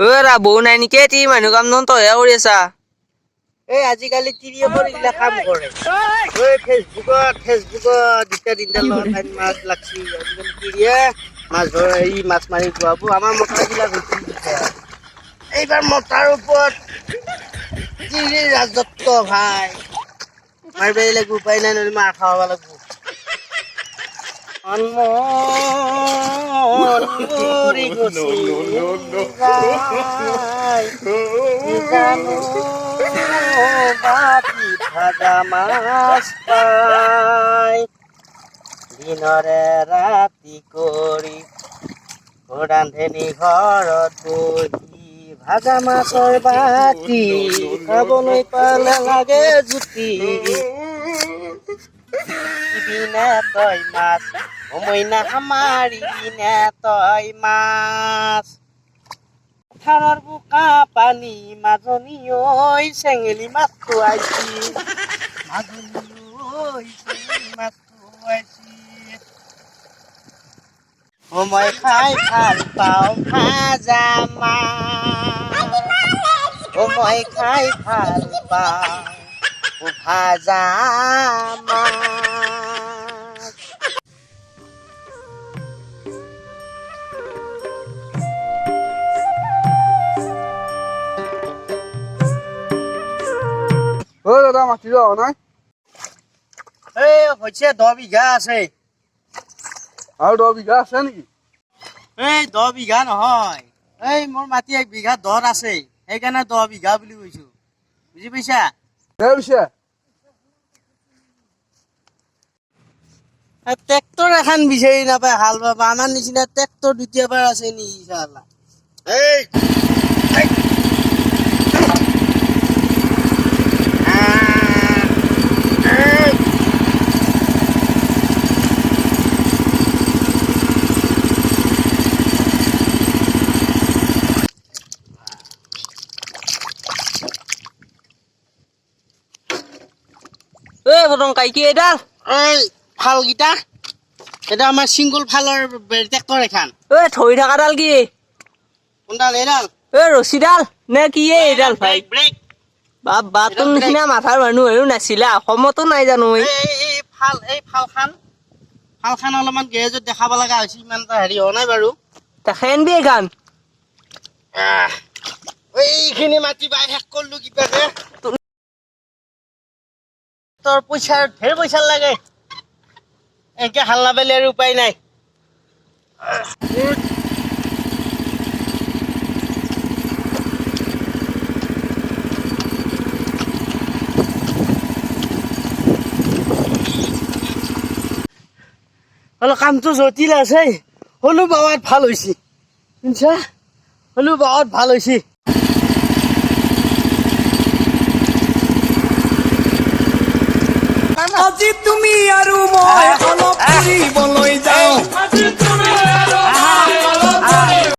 ৰা বৌ নাই নেকি? তিৰি মানুহ কাম নন তইহে কৰি আছা। এই আজিকালি তিৰিয়েকৰ এইগিলা কাম কৰে। এই ফেচবুকত দুটা তিনিটা লগত তাইন মাছ লাগছি। আজিকালি তিৰিয়ে মাছ ধৰে, এই মাছ মাৰি খুৱাব। আমাৰ মতাগিলাক হৈছে এতিয়া। এইবাৰ মতাৰ ওপৰত তিৰিৰ ৰাজত্ব ভাই। মাৰিবই লাগিব, উপায় নাই, নহ'লে মাৰ খাব লাগিব। মন মৰি গুচি যায়, জানো বাতিত ভাজা মাছ পাই। দিনৰে ৰাতি কৰি ৰান্ধনী ঘৰত বহি ভাজা মাছৰ বাতি খাবলৈ পালে লাগে জুতি। দিবিনে তই মাছ অ মইনা, মাৰিবিনে তই মাছ? পথাৰৰ বোকা পানী মাজনী ঐ, চেঙেলী মাছটো আইছি। মাজনী ঐ, চেঙেলী মাছটো আইছি। অ মই খাই ভাল পাওঁ ভাজা মাছ, অ মই খাই ভাল পাওঁ ভাজা মাছ। ঐ দাদা, মাটি ৰোৱা হোৱা নাই? এই হৈছে, 10 বিঘা আছে। আৰু 10 বিঘা আছে নেকি? এই 10 বিঘা নহয়, এই মোৰ মাটি 1 বিঘা দৰ আছে, সেইকাৰণে 10 বিঘা বুলি কৈছো, বুজি পাইছা? দে পিছে। ট্ৰেক্টৰ এখন বিচাৰি নাপায় হাল বাবা। আমাৰ নিচিনা ট্ৰেক্টৰ দ্বিতীয়বাৰ আছে নেকি চালা? এই এই। আহ, এই। ঐ ফটং কাই, কি এইডাল? এই ফালকেইটা, এটা আমাৰ চিংগল ফালৰ ট্ৰেক্টৰ এখন। ঐ, থৈ থকাডাল কি? কোনডাল, এইডাল? ঐ, ৰছীডাল নে কি এইডাল ভাই? Break, break. বাপ বাপ, তোৰ নিচিনা মাথাৰ মানুহ আৰু নাছিলে অসমতো নাই জানো এই। এই এই ফাল, এই ফালখান অলপমান গেৰেজত দেখাব লগা হৈছে, ইমান এটা হেৰি হোৱা নাই বাৰু। দেখাই আনবি এইখান। আহ, এইখিনি মাটি বাই শেষ কৰিলো কিবাকে। তোৰ পইচা ঢেৰ পইচা লাগে, এনেকে হাল নাবালে আৰু উপায় নাই। অলপ কামটো জটিল আছে, হ'লেও বাৱাত ভাল হৈছে, শুনছা? হ'লেও বাৱাত ভাল হৈছে। আজি তুমি আৰু মই অলপ ফুৰিবলৈ যাওঁ।